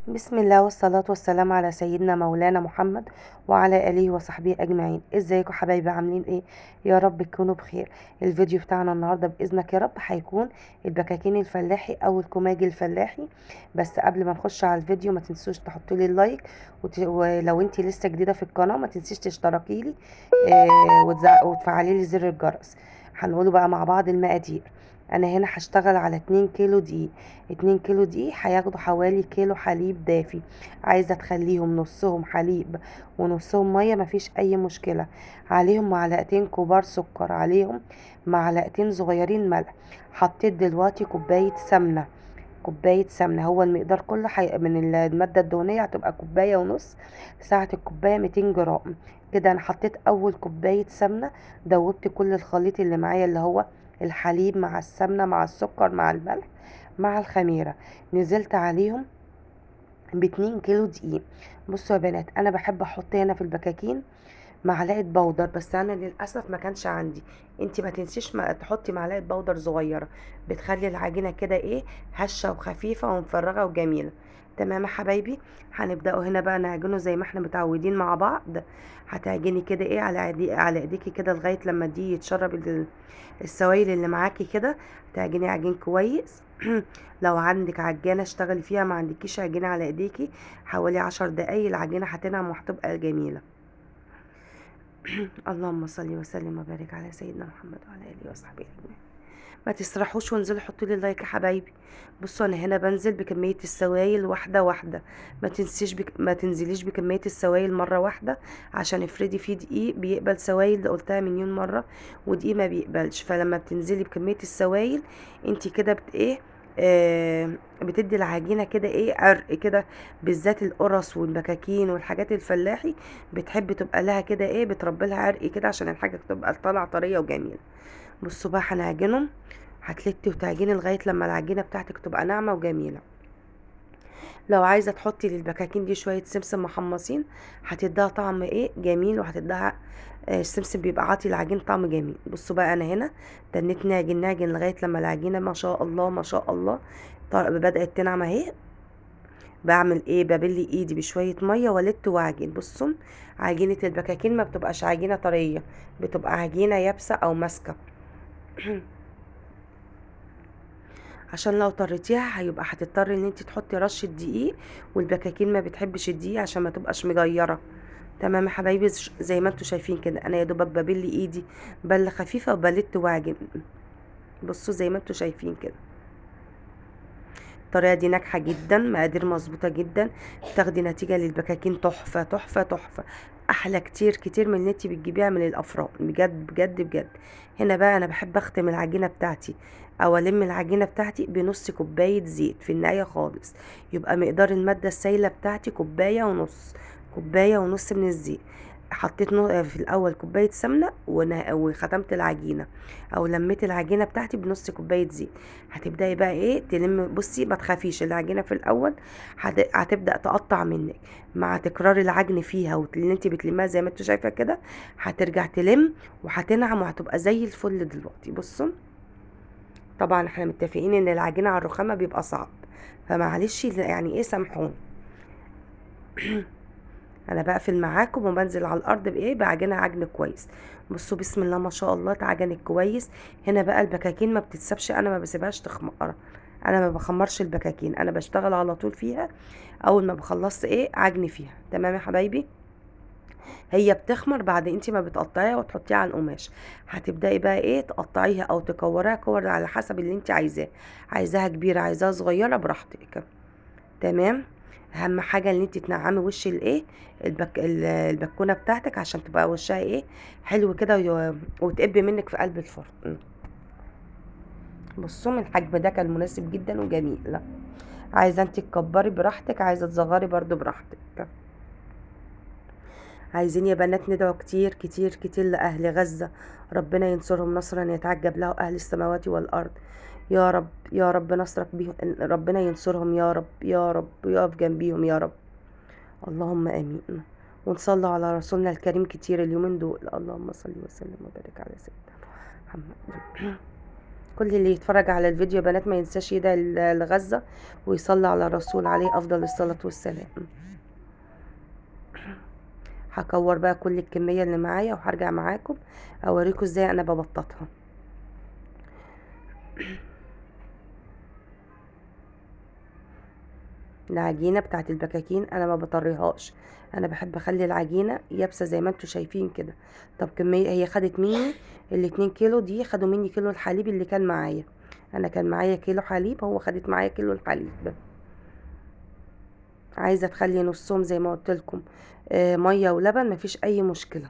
بسم الله والصلاة والسلام على سيدنا مولانا محمد وعلى آله وصحبه أجمعين. ازيكم حبايبي، عاملين ايه؟ يا رب تكونوا بخير. الفيديو بتاعنا النهاردة بإذنك يا رب هيكون البكاكين الفلاحي أو الكوماج الفلاحي. بس قبل ما نخش على الفيديو ما تنسوش تحطوا لي ال like، ولو انت لسه جديدة في القناة ما تنسيش تشتركي لي وتفعلي لي زر الجرس. هنقوله بقى مع بعض المقادير. انا هنا هشتغل على 2 كيلو دقيق. 2 كيلو دقيق هياخدوا حوالي كيلو حليب دافي. عايزه تخليهم نصهم حليب ونصهم مية، مفيش اي مشكلة. عليهم معلقتين كبار سكر، عليهم معلقتين صغيرين ملح. حطيت دلوقتي كوباية سمنه، كوباية سمنه هو المقدار كله من المادة الدهنية هتبقى كوباية ونص، ساعة الكوباية 200 جرام كده. انا حطيت اول كوباية سمنه، دوبت كل الخليط اللي معايا اللي هو الحليب مع السمنة مع السكر مع الملح مع الخميره. نزلت عليهم ب2 كيلو دقيق. بصوا يا بنات، انا بحب احط هنا في البكاكين معلقه بودر، بس انا للاسف ما كانش عندي. انتي ما تنسيش ما تحطي معلقه بودر صغيرة، بتخلي العجينة كده ايه، هشه وخفيفة ومفرغه وجميلة. تمام يا حبايبي، هنبداوا هنا بقى نعجنه زي ما احنا متعودين مع بعض. هتعجني كده ايه على ايديكي كده لغاية لما دي يتشرب السوائل اللي معاكي كده. تعجني عجين كويس. لو عندك عجانه اشتغلي فيها، ما عندكيش عجينه على ايديكي حوالي 10 دقايق العجينة هتنعم وهتبقى جميلة. اللهم صل وسلم وبارك على سيدنا محمد وعلى اله وصحبه اجمعين. ما تسرحوش وانزلوا حطوا لي لايك يا حبايبي. بصوا انا هنا بنزل بكمية السوائل واحدة واحدة، ما تنزليش بكمية السوائل مرة واحدة، عشان افرضي في دقيق بيقبل سوائل، ده قلتها مليون مرة، ودقيق ما بيقبلش. فلما بتنزلي بكمية السوائل انت كده بت ايه، بتدي العجينة كده ايه، عرق كده. بالذات القرص والبكاكين والحاجات الفلاحي بتحب تبقى لها كده ايه، بتربي لها عرق كده عشان الحاجة تبقى طالعه طرية وجميلة. بصوا بقى هنعجنهم، هتلتي وتعجني لغاية لما العجينة بتاعتك تبقى ناعمة وجميلة. لو عايزه تحطي للبكاكين دي شوية سمسم محمصين هتديها طعم ايه جميل، وهتديها السمسم بيبقى عاطي العجين طعم جميل. بصوا بقى انا هنا تنيت نعجن نعجن لغاية لما العجينة ما شاء الله ما شاء الله بدات تنعم اهي. بعمل ايه، ببلي ايدي بشوية مية والت واعجن. بصوا عجينه البكاكين ما بتبقاش عجينه طرية، بتبقى عجينه يابسة او ماسكه، عشان لو طريتيها هيبقى هتضطري ان انت تحطي رشه دقيق، والبكاكين ما بتحبش الدقيق عشان ما تبقاش مجيره. تمام يا حبايبي، زي ما انتوا شايفين كده انا يا دوبك ببل ايدي بله خفيفة وبلت واعجن. بصوا زي ما انتوا شايفين كده، الطريقة دي ناجحة جدا، مقادير مظبوطة جدا، بتاخدي نتيجة للبكاكين تحفة تحفة تحفة، احلى كتير كتير من اللي انت بتجيبيها من الافران بجد بجد بجد. هنا بقى انا بحب اختم العجينة بتاعتي او الم العجينة بتاعتي بنص كوباية زيت في النهاية خالص. يبقى مقدار المادة السائلة بتاعتي كوباية ونص، كوباية ونص من الزيت. حطيت في الاول كوباية سمنه وختمت العجينة او لميت العجينة بتاعتي بنص كوباية زيت. هتبداي بقى ايه تلم. بصي ما تخافيش، العجينة في الاول هتبدا تقطع منك مع تكرار العجن فيها، واللي انت بتلمها زي ما انتوا شايفه كده هترجع تلم وهتنعم وهتبقى زي الفل دلوقتي. بصوا طبعا احنا متفقين ان العجينة على الرخامه بيبقى صعب، فمعلش يعني ايه سامحوني. انا بقفل معاكم وبنزل على الارض بايه، بعجنها عجن كويس. بصوا بسم الله ما شاء الله اتعجنت كويس. هنا بقى البكاكين ما بتتسابش، انا ما بسيبهاش تخمر، انا ما بخمرش البكاكين، انا بشتغل على طول فيها اول ما بخلص ايه عجن فيها. تمام يا حبايبي، هي بتخمر بعد انت ما بتقطعيها وتحطيها على القماش. هتبداي بقى ايه تقطعيها او تكوريها كور على حسب اللي انت عايزاه، عايزاها كبيرة عايزاها صغيرة براحتك. تمام، اهم حاجة ان انت تنعمي وش الايه البكونه بتاعتك عشان تبقى وشها ايه حلو كده وتقب منك في قلب الفرن. بصوا من الحجم ده كان مناسب جدا وجميل. لا عايزه انت تكبري براحتك، عايزه تصغري برضو براحتك. عايزين يا بنات ندعو كتير كتير كتير لاهل غزة، ربنا ينصرهم نصرا يتعجب له اهل السماوات والارض. يا رب يا رب نصرك بيهم، ربنا ينصرهم يا رب يا رب، ويقف جنبيهم يا رب، اللهم امين. ونصلي على رسولنا الكريم كتير اليومين دول، اللهم صل وسلم وبارك على سيدنا محمد. كل اللي يتفرج على الفيديو يا بنات ما ينساش يدعي لغزة ويصلي على الرسول عليه افضل الصلاة والسلام. هكور بقى كل الكمية اللي معايا وهرجع معاكم اوريكم ازاي انا ببططها. العجينة بتاعت البكاكين انا ما بطريهاش، انا بحب اخلي العجينة يابسة زي ما انتم شايفين كده. طب كمية هي خدت مني الاتنين كيلو دي، خدوا مني كيلو الحليب اللي كان معايا، انا كان معايا كيلو حليب، هو خدت معايا كيلو الحليب. عايزه تخلي نصهم زي ما قلت لكم مية ولبن، مفيش اي مشكلة.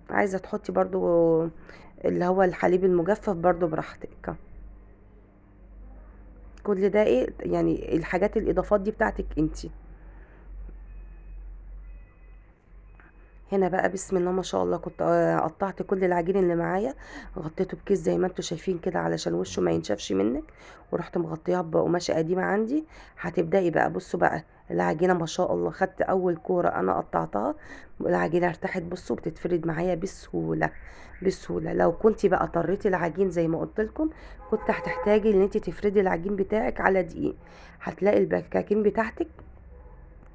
عايزه تحطي برضو اللي هو الحليب المجفف برضو براحتك. كل ده ايه يعني الحاجات الاضافات دي بتاعتك انتي. هنا بقى بسم الله ما شاء الله كنت قطعت كل العجين اللي معايا، غطيته بكيس زي ما انتم شايفين كده علشان وشه ما ينشفش منك، ورحت مغطياه بقماشه قديمة عندي. هتبداي بقى، بصوا بقى العجينة ما شاء الله، خدت اول كورة انا قطعتها العجينة ارتاحت، بصوا بتتفرد معايا بسهولة بسهولة. لو كنتي بقى طريتي العجين زي ما قلت لكم كنت هتحتاجي ان انت تفردي العجين بتاعك على دقيق، هتلاقي البكاكين بتاعتك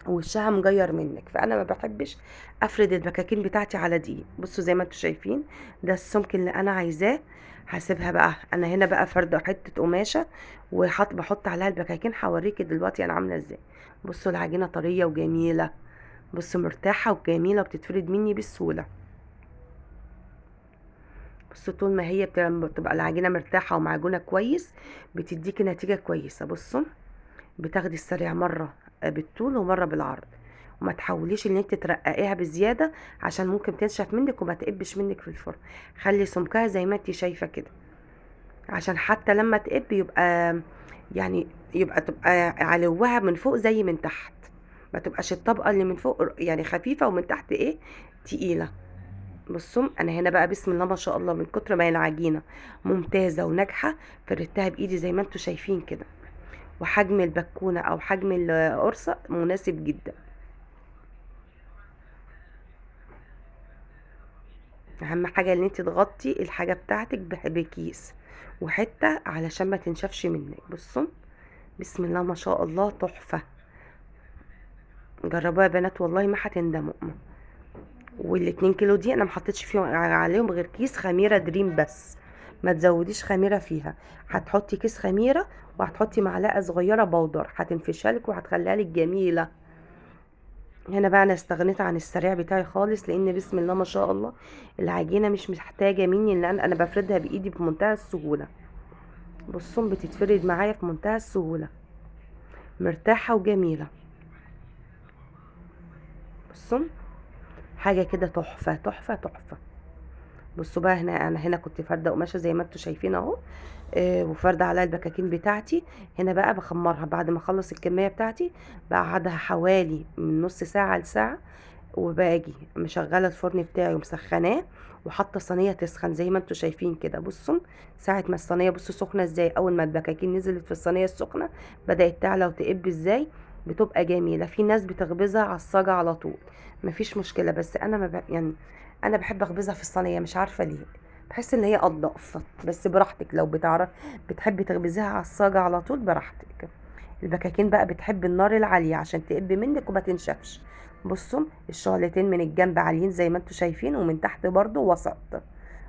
وشها مجير منك، فانا ما بحبش افرد البكاكين بتاعتي على دقيق. بصوا زي ما انتم شايفين ده السمك اللي انا عايزاه. هسيبها بقى انا هنا بقى فرده حتة قماشة وحط بحط عليها البكاكين، هوريكي دلوقتي انا عامله ازاي. بصوا العجينة طرية وجميلة، بصوا مرتاحة وجميلة وبتتفرد مني بسهولة. بصوا طول ما هي بتبقى العجينة مرتاحة ومعجونه كويس بتديكي نتيجة كويسة. بصوا بتاخدي السريع مرة بالطول ومرة بالعرض، وما تحاوليش ان انت ترققيها بزيادة عشان ممكن تنشف منك وما تقبش منك في الفرن. خلي سمكها زي ما انت شايفه كده عشان حتى لما تقب يبقى يعني يبقى تبقى علوها من فوق زي من تحت، ما تبقاش الطبقة اللي من فوق يعني خفيفة ومن تحت ايه تقيلة. بصوا انا هنا بقى بسم الله ما شاء الله من كتر ما هي العجينة ممتازة وناجحة فردتها بايدي زي ما انتم شايفين كده، وحجم البكونه او حجم القرصه مناسب جدا. اهم حاجة ان انت تغطي الحاجة بتاعتك بكيس وحتة علشان ما تنشفش منك. بصوا بسم الله ما شاء الله تحفة، جربوها يا بنات والله ما هتندموا. والاتنين كيلو دي انا ما حطيتش فيهم عليهم غير كيس خميره دريم بس، ما تزوديش خميره فيها. هتحطي كيس خميره وهتحطي معلقه صغيرة بودر، هتنفشها لك وهتخليها لك جميلة. هنا بقى انا استغنيت عن السريع بتاعي خالص، لان بسم الله ما شاء الله العجينة مش محتاجه مني، لان انا بفردها بايدي بمنتهى السهولة. بصوا بتتفرد معايا في منتهى السهولة، مرتاحة وجميلة. بصوا حاجة كده تحفة تحفة تحفة. بصوا بقى هنا انا هنا كنت فارده قماشة زي ما انتم شايفين اهو، وفارده عليها البكاكين بتاعتي. هنا بقى بخمرها بعد ما اخلص الكمية بتاعتي، بقعدها حوالي من نص ساعة لساعة، وباجي مشغله الفرن بتاعي ومسخناه، وحاطه صينية تسخن زي ما انتم شايفين كده. بصوا ساعة ما الصينية بصوا سخنة ازاي، اول ما البكاكين نزلت في الصينية السخنة بدات تعلى وتقب ازاي، بتبقى جميلة. في ناس بتخبزها على الصاجه على طول مفيش مشكلة، بس انا ما يعني انا بحب اخبزها في الصينية، مش عارفه ليه، بحس ان هي انضف. بس براحتك، لو بتعرف بتحبي تخبزيها على الصاجه على طول براحتك. البكاكين بقى بتحب النار العالية عشان تقب منك وما تنشفش. بصوا الشعلتين من الجنب عاليين زي ما انتم شايفين، ومن تحت برضو وسط.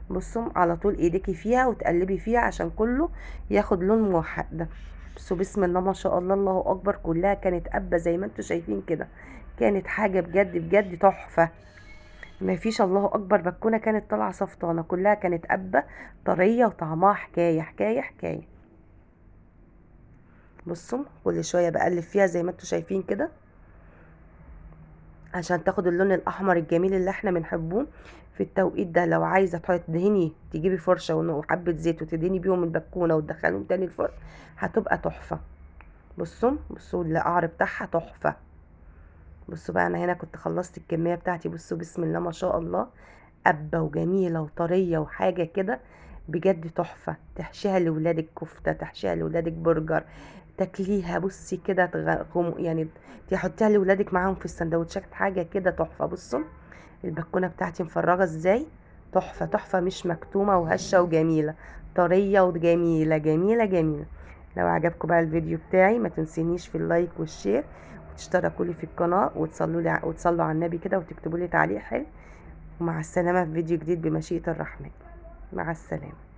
بصوا على طول ايديكي فيها وتقلبي فيها عشان كله ياخد لون موحد. بصوا بسم الله ما شاء الله الله اكبر، كلها كانت قبه زي ما انتم شايفين كده، كانت حاجة بجد بجد تحفة. ما فيش الله اكبر بكونه كانت طالعه صفطانه، كلها كانت قبه طرية وطعمها حكاية حكاية حكاية. بصوا كل شوية بقلب فيها زي ما انتم شايفين كده عشان تاخد اللون الاحمر الجميل اللي احنا بنحبه في التوقيت ده. لو عايزه تدهني تجيبي فرشه وحبه زيت وتدهني بيهم البكونه وتدخليهم تاني الفرن هتبقى تحفة. بصوا القعر بتاعها تحفة. بصوا بقى انا هنا كنت خلصت الكمية بتاعتي. بصوا بسم الله ما شاء الله قبه وجميلة وطريه وحاجه كده بجد تحفة. تحشيها لولادك كفته، تحشيها لولادك برجر، تاكليها بصي كده يعني تحطيها لولادك معاهم في السندوتشات، حاجة كده تحفة. بصوا البكونه بتاعتي مفرغة ازاي، تحفة تحفة، مش مكتومة وهشه وجميلة، طرية وجميلة جميلة جميلة. لو عجبكم بقى الفيديو بتاعي ما تنسينيش في ال like وال share، وتشتركوا لي في القناة، وتصلوا على النبي كده، وتكتبوا لي تعليق حلو. ومع السلامة في فيديو جديد بمشيئة الرحمن. مع السلامة.